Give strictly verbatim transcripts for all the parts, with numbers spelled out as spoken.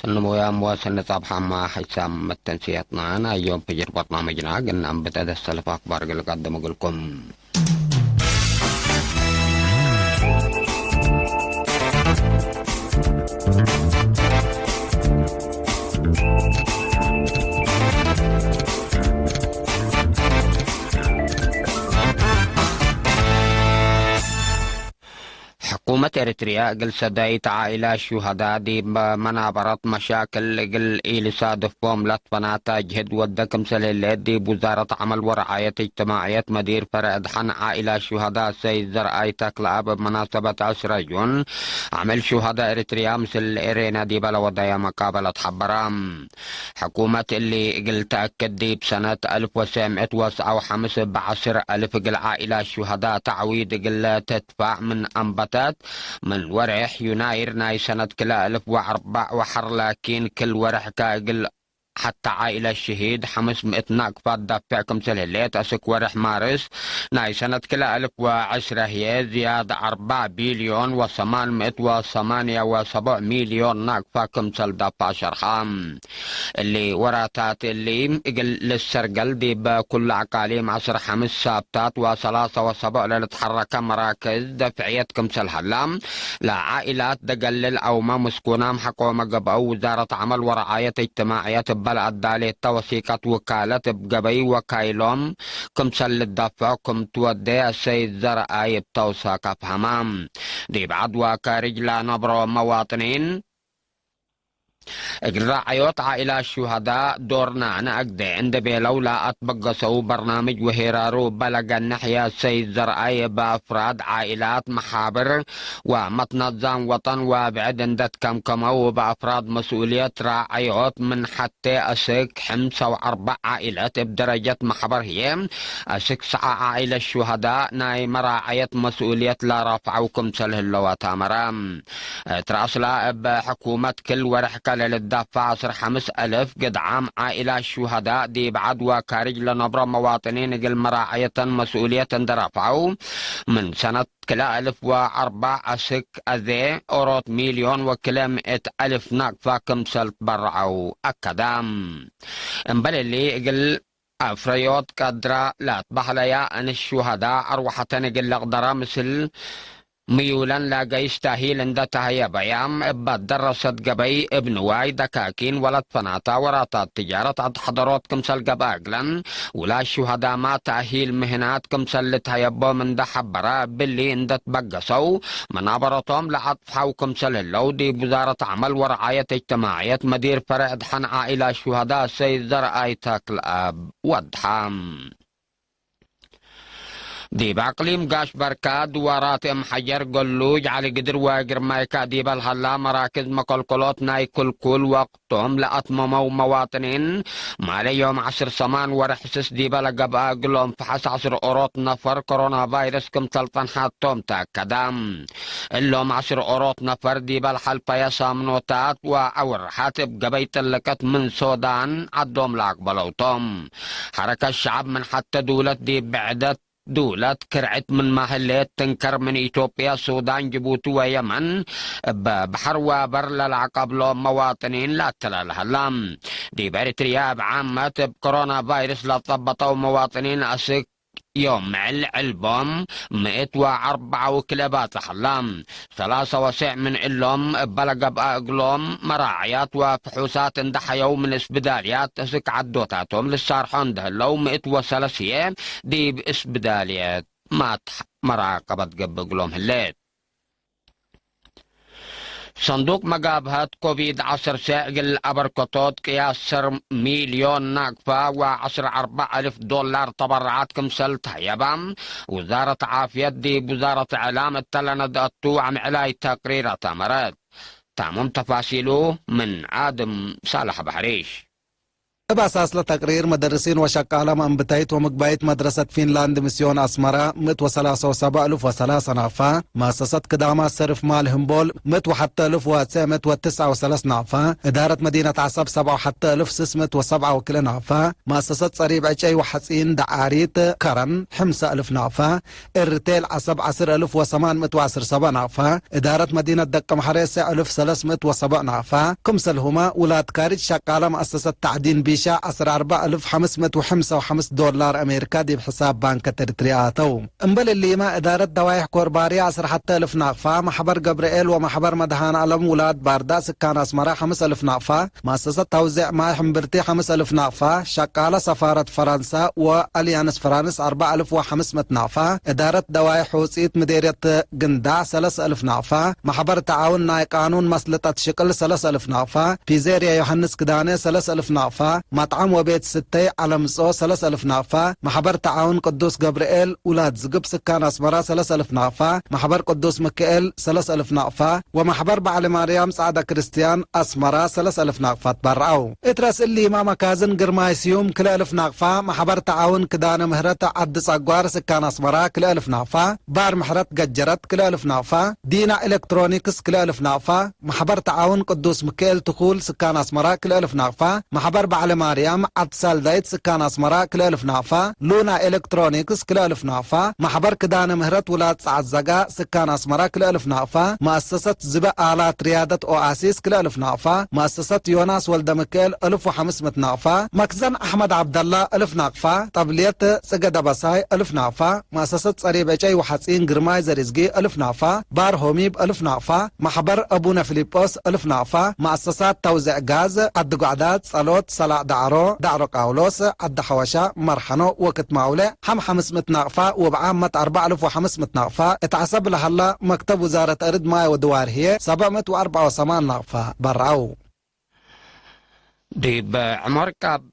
እነሞያም ወሰነ ጻብሓማ ሐይሳም መተንስያትና ናይ ዮም ፍጅር በርናምጅና ግና እምብት አደሰልፍ አክባር እግል ቀድም እግልኩም። ሕኩመት ኤሪትርያ እግል ሰዳይት ዓኢላት ሹሀዳ ዲብ መናበረት መሻክል እግል ኢልሳድፎም ለትፈናተ ጅህድ ወደ ክምሰል ህሌት፣ ዲብ ውዛረት ዐመል ወረዓየት እጅትማዕየት መዲር ፈረዕ እድሐን ዓኢላት ሹሀዳ ሰይድ ዘርአይ ተክለአብ እብ መናሰበት ዕስረ ጁን፣ ዐመል ሹሀዳ ኤሪትርያ ምስል ኤሬና ዲበ ለወደየ መቃበለት ሐበረ። ሕኩመት እሊ እግል ተአክድ፣ ዲብ ሰነት አልፍ ወሰዕ ምእት ወሰዓ ወሐምስ እብ ዐስር አልፍ እግል ዓኢላት ሹሀዳ ተዕዊድ እግል ትድፋዕ ምን አንበተት፣ ምን ወሬሕ ዩናይር ናይ ሰነት ክልኤ አልፍ ወአርበዕ ወሐር ላኪን፣ ክል ወሬሕ ከእግል ሐተ ዓኢለት ሽሂድ ሐምስ ምእት ናቅፋት ዳፍዕ ክምሰል ህሌት፣ አስክ ወሬሕ ማርስ ናይ ሰነት ክልኤ አልፍ ወዐስረ ህዬ፣ ዝያድ አርበዕ ቢልዮን ወሰማን ምእት ወሰማንየ ወሰቦዕ ሚልዮን ናቅፋ ክምሰል ዳፍዐ ሸርሐ። እሊ ወራታት እሊ እግል ልሰርገል ዲበ ኩሉ አቃሊም ዐስር ሐምስ ሳብታት ወሰላሰ ወሰቦዕ ለልትሐረከ መራክዝ ደፍዕየት ክምሰል ሀላ፣ ለዓኢላት ደገልል አውመ ምስኩናም ሐቆመ ገብአው። ውዛረት ዐመል ወረዓየት እጅትማዕየት እበ ለአዳሌተ ወሲቀት ውካለት እብ ገበይ ወካይሎም ክምሰል ልዳፍዖ ክም ትወዴ አሰይድ ዘርአይ እብ ተውሳክ አፍሀመ። ዲብ ዐድ ወካርጅ ለነብሮ መዋጥኒን፣ እግል ራዐዮት ዓኢላት ሹሀዳ ዶርና ነአግዴ እንዴ ቤለው ለአትበገሰው በርናምጅ ወሄራሩ እበ ለገንሕ የሰይድ ዘርአይ፣ እብ አፍራድ ዓኢላት፣ መሓብር ወመትነዛም ወጠን ወብዕድ እንዴ ትከምከመው፣ እብ አፍራድ መስኡልየት ራዐዮት ምን ሐቴ አስክ ሕምሰ ወአርበዕ ዓኢለት እብ ደረጀት መሕበር ህዬ፣ አስክ ሰዓ ዓኢለት ሹሀዳ ናይ መራዐየት መስኡልየት ለረፍዐው ክምሰል ህለው አታመረ። እት ረአስላ እብ ሕኩመት ክል ወርሕ ከለ ልዳፈዕ ዐስር ሐምስ አልፍ ግድዓም ዓኢላት ሹሀዳ ዲብ ዐድ ወካርጅ ለነብሮ መዋጥኒን እግል መራዐየተን መስኡልየት እንዴ ረፍዐው፣ ምን ሰነት ክልኤ አልፍ ወአርበዕ አስክ አዜ ኦሮት ሚልዮን ወክልኤ ምእት አልፍ ናቅፋ ክምሰል ትበረዐው አከደ። እምበል እሊ እግል አፍረዮት ቀድረ ለአትበህለያ እንስ ሹሀዳ አርወሐተን እግል ለቅደረ ምስል ምዩለን ለገይስ ተእሂል እንደ ተሀየበያ፣ እበ ደረሰት ገበይ እብ ንዋይ፣ ደካኪን ወለትፈናተ ወራታት ትጃረት አትሐደሮት ክምሰል ገብአ እግለን፣ ውላድ ሹሀዳመ ተእሂል ምህናት ክምሰል ልትሀየቦም እንደ ሐበረ፣ እብሊ እንደ ትበገሰው መናበረቶም ለአጥፍሐው ክምሰል ህለው፣ ዲብ ውዛረት ዐመል ወረዓየት እጅትማዕየት መዲር ፈሬዕ ድሐን ዓኢላት ሹሀዳ ሰይድ ዘርአይ ተክለአብ ወድሐ። ዲብ አቅሊም ጋሽ በርካ ድዋራት እም ሐጀር፣ ገሉጅ፣ ዐሊ ግድር ወግርማይካ ዲበ ለሀላ መራክዝ መከልከሎት ናይ ክልኩል ወቅቶም ለአትመመው መዋጥኒን፣ ማሌ ዮም ዐስር ሰማን ወርሕ ስስ ዲበ ለገብአ እግሎም ፈሐስ ዐስር ኦሮት ነፈር ኮሮና ቫይረስ ክምሰል ጸንሐቶም ተአከደ። እሎም ዐስር ኦሮት ነፈር ዲበ ለሐልፈየ ሳምኖታት ወአውርሐት እብ ገበይ ጥልቀት ምን ሶዳን ዐዶም ለአቅበለው ቶም። ሐረከት ሸዐብ ምን ሐቴ ዱለት ዲብ ብዕደት ዱለት ክርዕት ምንመ ህሌት ትንከር፣ ምን ኢትዮጵያ፣ ሱዳን፣ ጅቡቲ ወየመን እብ በሐር ወበር ለለአቀብሎም መዋጥኒን ለአተላለ ሀላ። ዲብ ኤሪትርያ እብ ዓመት እብ ኮሮና ቫይረስ ለጸበጠው መዋጥኒን አስክ ዮም ምዕል ዕልቦም ምእት ወአርበዓ ውክለ ባጽሕ ሀላ። ሰላሰ ወሴዕ ምን እሎም እበ ለገብአ እግሎም መራዕያት ወፍሑሳት እንደ ሐየው ምን እስብዳልያት እስክ ዐዶታቶም ልሳርሖ እንደ ህለው ምእት ወሰለስ ህዬ ዲብ እስብዳልየት ማትሕ መራቀበት ገብእ እግሎም ህሌት። ሰንዱቅ መጋብሀት ኮቪድ ዐሰርተ እግል አበርከቶት ቅያስ ሰር ሚልዮን ናቅፋ ወዐስር አርበዕ አልፍ ዶላር ተበረዓት ክምሰል ተህየባ፣ ውዛረት ዓፍየት ዲብ ውዛረት እዕላም እተ ለነድአቱ አምዕላይ ተቅሪር አታመረት። ታምም ተፋሲሉ ምን አድም ሳልሕ በሕሪሽ። እብ አሳስ ለተቅሪር፣ መደርሲን ወሸቃለ መአንብታይት ወምግባይት መድረሰት ፊንላንድ ምስዮን አስመረ፣ ምእት ወሰላሰ ወሰብዕ እልፍ ወሰላሰ ናቅፋ፣ መአሰሰት ክዳማት ሰርፍ ማል ህምቦል፣ ምእት ወሐተ እልፍ ወትሰዕ ምእት ወትስዐ ወሰለስ ናቅፋ፣ እዳረት መዲነት ዐሰብ፣ ሰብዓ ወሐተ እልፍ ስስ ምእት ወሰብዓ ወክልኤ ናቅፋ፣ መአሰሰት ጸሪብ ዕጨይ ወሐጺን ደዓሪት ከረን፣ ሕምሰ እልፍ ናቅፋ፣ እርቴል ዐሰብ፣ ዐስር እልፍ ወሰማን ምእት ወዐስር ሰብዕ ናቅፋ፣ እዳረት መዲነት ደቀምሐሬ፣ ሰዕ እልፍ ሰለስ ምእት ወሰብዕ ናቅፋ፣ ክምሰልሁመ ውላድ ካርጅ ሸቃለ መአሰሰት ተዕዲን ቢሻ፣ ዐስር አርበዕ እልፍ ሐምስ ምእት ወሐምሰ ወሐምስ ዶላር አሜሪካ ዲብ ሕሳብ ባንከት ኤሪትርያ አተው። እምበል እሊመ፣ እዳረት ደዋይሕ ኮርባርያ፣ ዐስር ሐተ እልፍ ናቅፋ፣ መሕበር ገብርኤል ወመሕበር መድሃን አለም ውላድ ባርዳ፣ ስካን አስመራ፣ ሐምስ እልፍ ናቅፋ፣ መአሰሰት ተውዜዕ ማይ ሕምብርቲ፣ ሐምስ እልፍ ናቅፋ፣ ሸቃለ ሰፋረት ፈረንሳ ወአልያንስ ፍራንስ፣ አርበዕ እልፍ ወሐምስ ምእት ናቅፋ፣ እዳረት ደዋይ ሑጺት ምዴርየት ግንዳዕ፣ ሰለስ እልፍ ናቅፋ፣ መሕበር ተዓውን ናይ ቃኑን መስልጠት ሽቅል፣ ሰለስ እልፍ ናቅፋ፣ ፒዜርየ ዮሐንስ ክዳነ፣ ሰለስ እልፍ ናቅፋ፣ መጥዐም ወቤት ስተይ ዐለምጾ፣ ሰለስ እልፍ ናቅፋ፣ መሕበር ተዓውን ቅዱስ ገብርኤል ውላድ ዝግብ፣ ስካን አስመራ፣ ሰለስ እልፍ ናቅፋ፣ መሕበር ቅዱስ ምክኤል፣ ሰለስ እልፍ ናቅፋ፣ ወመሕበር በዐለ ማርያም ጸዕደ ክርስትያን አስመራ ሰለስ እልፍ ናቅፋ ትበርዐው። እት ረአስ እሊመ መካዝን ግርማይ ስዩም ክልኤ እልፍ ናቅፋ፣ መሕበር ተዓውን ክዳነ ምህረት ዐዲ ጸጓር ስካን አስመራ ክልኤ እልፍ ናቅፋ፣ ባር ምሕረት ገጀረት ክልኤ እልፍ ናቅፋ፣ ዲና ኤሌክትሮኒክስ ክልኤ እልፍ ናቅፋ፣ መሕበር ተዓውን ቅዱስ ምክኤል ትኩል ስካን አስመራ ክልኤ እልፍ ናቅፋ፣ መሕበር በዐለ ማርያም ዐድ ሳልዳይት ስካን አስመራ ክልኤ እልፍ ናቅፋ፣ ሉና ኤሌክትሮኒክስ ክልኤ እልፍ ናቅፋ፣ መሕበር ክዳነ ምህረት ውላድ ጸዐዘጋ ስካን አስመራ ክልኤ እልፍ ናቅፋ፣ መአሰሰት ዝበ አላት ርያደት ኦአሲስ ክልኤ እልፍ ናቅፋ፣ መአሰሰት ዮናስ ወልደምክኤል እልፍ ወሐምስ ምእት ናቅፋ፣ መክዘን አሕመድ ዐብደላ እልፍ ናቅፋ፣ ጠብልየት ጽገ ደበሳይ እልፍ ናቅፋ፣ መአሰሰት ጸሪብ ዕጨይ ወሐጺን ግርማይ ዘርዝጊ እልፍ ናቅፋ፣ ባር ሆሚብ እልፍ ናቅፋ፣ መሕበር አቡነ ፊልጶስ እልፍ ናቅፋ፣ መአሰሳት ተውዜዕ ጋዝ፣ ዐዲ ጓዕዳት፣ ጸሎት፣ ሰላዕ ዳዕሮ፣ ዳዕሮ ቃውሎስ፣ ዐዲ ሐወሻ፣ መርሐኖ ወክትማውለ፣ ሐም ሐምስ ምእት ናቅፋ፣ ወብዓመት አርበዕ እልፍ ወሐምስ ምእት ናቅፋ፣ እት ዐሰብ ለሀላ መክተብ ውዛረት አርድ ማይ ወድዋር ህዬ፣ ሰብዕ ምእት ወአርበዕ ወሰማን ናቅፋ በርዐው። ዲብ ዕመር ቃብ-፣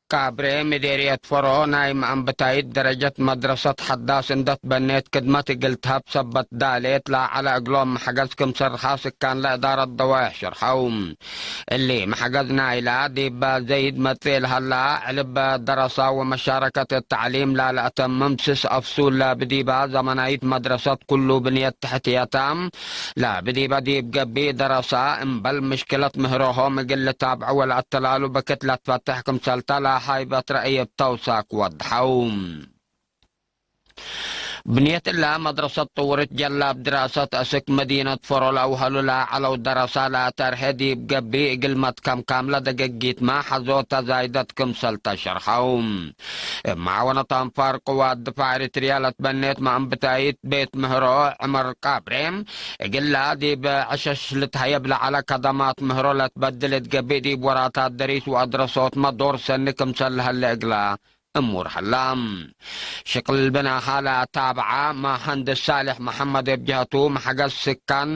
ቃብሬ ምዴርየት ፈሮ ናይ መአንብታይት ደረጀት መድረሰት ሐዳስ እንደ ትበኔት ክድመት እግል ትሀብ ሰበት ዳሌት ለዐለ እግሎም መሕገዝ ክም ሰርሓ ስካን ለእዳረት ደዋይሕ ሸርሐው። እሊ መሕገዝ ናይላ ዲብ ዘይድ መጽእ ለሀላ ዕልብ ደረሳ ወመሻረከት ተዕሊም ላለአተምም ስስ አፍሱል ለብዲባ ዘመናይት መድረሰት ኩሉ ብንየት ተሕትየታ ለብዲበ ዲብ ገብእ ደረሳ እምበል ምሽክለት ምህሮሆም እግል ልታብዖ ወለአተላሉ በክት ለትፈትሕ ክምሰልተ ለሀይበት ረአይ እብ ተውሳክ ወድሐው። ብንየት እለ መድረሰት ጥውርት ጀላብ ድራሰት አስክ መዲነት ፈሮ ለአውሀሉ ለዐለው ደረሳ ለአተርሐ ዲብ ገብእ እግል መትከምካም ለደገጊትመ ሐዞተ ዛይደት ክምሰልተ ሸርሐው። እብ መዓወነት አንፋር ቅዋት ድፋዕ ኤሪትርያ ለትበኔት መአንብታይት ቤት ምህሮ ዕመር ቃብሬ፣ እግላ ዲብ ዐሸሽ ልትሀየብ ለዐለ ከደማት ምህሮ ለትበድል እት ገብእ፣ ዲብ ወራታት ደሪስ ወአድረሶትመ ዶር ሰኒ ክምሰል ለሀለ እግላ እሙር ሀላ። ሽቅል ብናሃ ለታብዐ መሀንድስ ሳልሕ መሐመድ እብ ጀሀቱ፣ መሐገዝ ስካን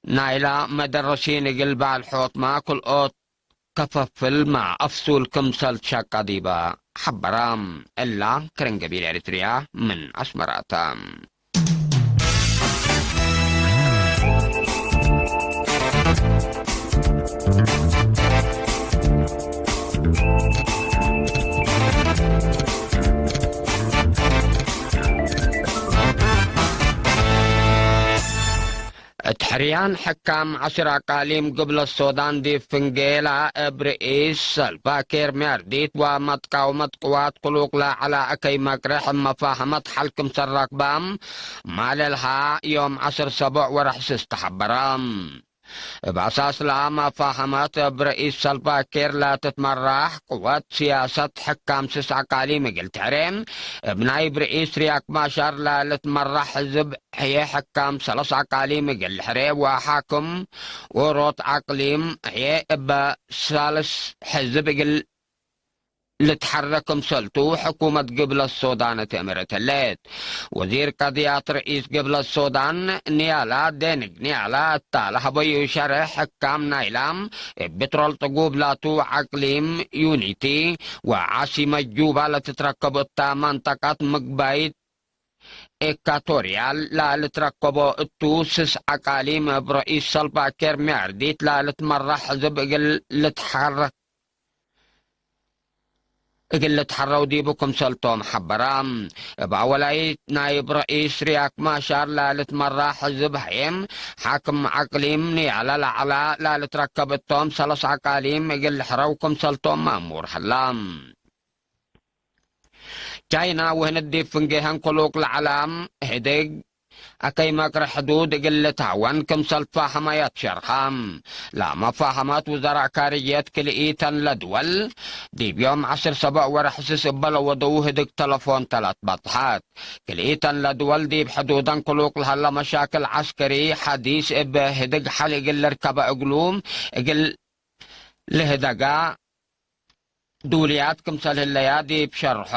ናይላ መደረሲን እግል ባልሖትመ ክልኦት ከፈፍልመ አፍሱል ክምሰል ትሸቀ ዲበ ሐበረ። እላ ክርን ገቢል ኤሪትርያ ምን አስመራተ። እት ሕርያን ሕካም ዐስር አቃሊም ግብለት ሶዳን ዲብ ፍንጌላ እብ ርኢስ ሰልቫ ኬር ሚያርዲት ወመትቃውመት ቅዋት ክሉቅ ለዐለ አከይ መቅሬሕ እብ መፋሀመት ሐል ክምሰል ረክበ ማሌ ለሃ ዮም ዐስር ሰቦዕ ወርሕ ስስ ተሐበረ። እብ አሳስ ለመፋሀመት እብ ርኢስ ሰልቫ ኬር ለትትመራሕ ቅወት ስያሰት ሕካም ስስ አቃሊም እግል ትሕሬ፣ እብ ናይብ ርኢስ ሪያክ ማሻር ለልትመራሕ ሕዝብ ህዬ ሕካም ሰለስ አቃሊም እግል ልሕሬ ወሓክም ዎሮት አቅሊም ህዬ እበ ሳልስ ሕዝብ እግል ልትሐረ ክምሰልቱ ሕኩመት ግብለት ሶዳን ትእምር እትሌት። ወዚር ቀድያት ርኢስ ግብለት ሶዳን ኒያላ ዴንግ ኒያላ እታ ለሀበዩ ሸርሕ፣ ሕካም ናይላ እብ ብትሮል ጥጉብ ላቱ አቅሊም ዩኒቲ ወዓሲመት ጁባ ለትትረከቡ እታ መንጠቀት ምግባይት ኤካቶርያል ለልትረከቦ እቱ፣ ስስ አቃሊም እብ ረኢስ ሰልቫ ኬር ሚያርዲት ለልትመራሕ ሕዝብ እግል ልትሐረክ እግል ልትሐረው ዲቡ ክምሰልቶም ሐበራ። እብ አወላይት ናይብ ረኢስ ሪያክ ማሻር ለልትመራ ሕዝብ ሀዬ፣ ሓክም አቅሊም ኒያላ ለዐላ ለልትረከብ እቶም ሰለስ አቃሊም እግል ልሕረው ክምሰልቶም ማእሙር ሀላ። ቻይና ወህንድ ዲብ ፍንጌሀን ክሉቅ ለዐላም ህድግ አከይ መቅር ሕዱድ እግል ልትሀወን ክምሰል ትፋሀመያት ሸርሐ። ለመፋሀመት ውዘራእ ካርጅየት ክልኢተን ለድወል፣ ዲብ ዮም ዐስር ሰበዕ ወርሕ ስስ እበ ለወደዉ ህድግ ተለፎን ተለት በጽሐት። ክልኢተን ለድወል ዲብ ሕዱደን ክሉቅ ለሀለ መሻክል ዐስከሪ ሐዲስ እብ ህድግ ሐል እግል ልርከበ እግሉ እግል ልህደጋ ዱልያት ክምሰል ህለያ ዲብ ሸርሖ፣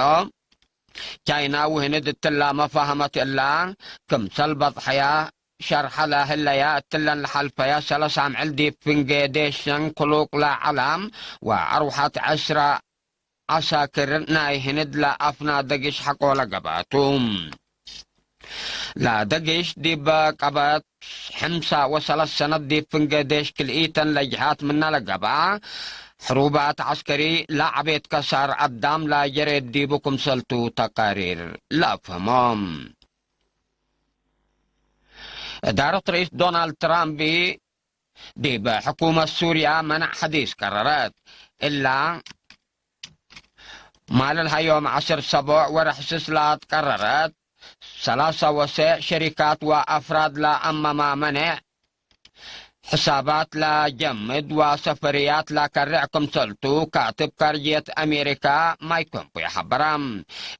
ቻይና ወህንድ እትላ መፋህመት እላ ክምሰል በጽሐያ ሸርሐ ለህለያ እትለን ለሐልፈያ ሰለስ አምዕል ዲብ ፍንጌ ዴሸን ክሉቅ ለዐላም ወአርወሐት ዐስራ ዐሳክር ናይ ህንድ ለአፍና ደግሽ ሐቆ ለገብአቱ። ለደግሽ ዲብ ቀበት ሕምሳ ወሰለስ ሰነት ዲብ ፍንጌ ዴሽ ክልኢተን ለጅሃት ምነ ለገብአ ሕሩባት ዐስከሪ ለዐቤት ከሳር አዳም ለጀሬት ዲቡ ክምሰልቱ ተቃሪር ለአፍህሞም። እዳረት ረኢስ ዶናልድ ትራምፕ ዲብ ሕኩመት ሱርያ መነዕ ሐዲስ ቀረረት። እላ ማለልሀ ዮም ዐስር ሰቦዕ ወርሕ ስስ ለአትቀረረት፣ ሰላሳ ወሰዕ ሸሪካት ወአፍራድ ለአመማ መነዕ ሕሳባት ለጀምድ ወሰፈርያት ለከርዕ ክምሰልቱ ካትብ ካርጅየት አሜሪካ ማይክ ፖምፒዮ ሐበረ።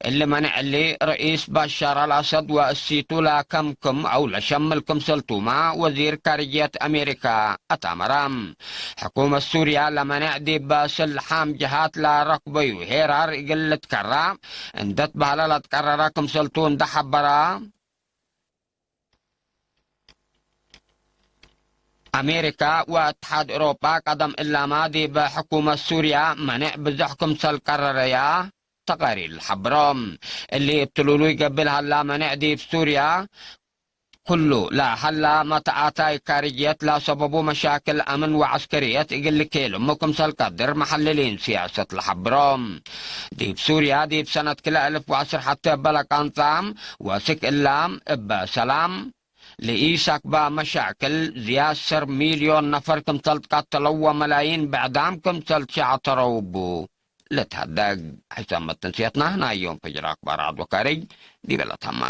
እሊ መነዕ እሊ፣ ርኢስ በሻር አልአሰድ ወእሲቱ ለከምክም አው ለሸምል ክምሰልቱመ ወዚር ካርጅየት አሜሪካ አታመረ። ሕኩመት ሱርያ ለመነዕ ዲብ ስልሓም ጀሃት ለረክበዩ ሄራር እግል ልትከራ እንደ ትበህለ ለትቀረረ ክምሰልቱ እንደ ሐበረ፣ አሜሪካ ወእትሓድ ኤውሮጳ ቀደም እላመ ዲብ ሕኩመት ሱርያ መኔዕ ብዞሕ ክምሰል ቀረረያ ተቃሪር ለሐብሮ። እሊ እብ ትሉሉይ ገብእ ለሀላ መኔዕ ዲብ ሱርያ ኩሉ ለሀላ መተአታይ ካርጅየት ለሰበቡ መሻክል አምን ወዐስከርየት እግል ልኬልሙ ክምሰል ቀድር መሐልሊን ስያሰት ለሐብሮ። ዲብ ሱርያ ዲብ ሰነት ክልኤ እልፍ ወዐስር ሐቴ እበ ለቃንጻም ወስክ እላም እበ ሰላም ለኢሰክባ መሻክል ዝያድ ዐስር ሚልዮን ነፈር ክምሰል ትቀተለው ወመላይን ብዕዳም ክምሰል ትሸዕተረው እቡ ልትሀደግ። ሕሳብ መተንስየትና ናይ ዮም ፈጅር አክባር ዐድ ወካርጅ ዲበ ለተመ።